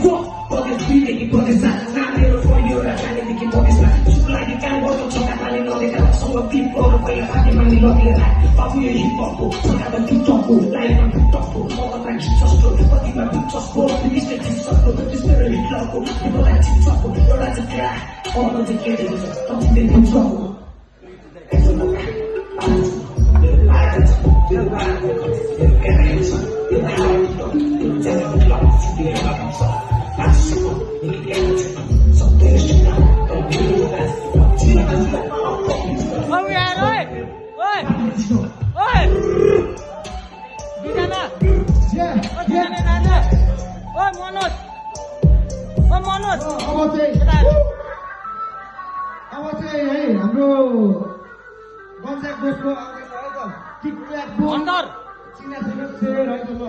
walk, but it's really for this side. Now little for you, I'm trying to make it for this side. You like you can't go to talk about it, no, they got some of people the way I find money, love you like. But we hip hop, so I have to talk, like I'm to talk, more than just to, but you have to just go, the mistake is so good, it's very local, people like to talk, you're like a guy, all of the kids, don't think they can trouble. अब चाहिँ है हाम्रो बन्जाक दोषको आउँदैछ है त tic tac under चिना छैन रहेछ ल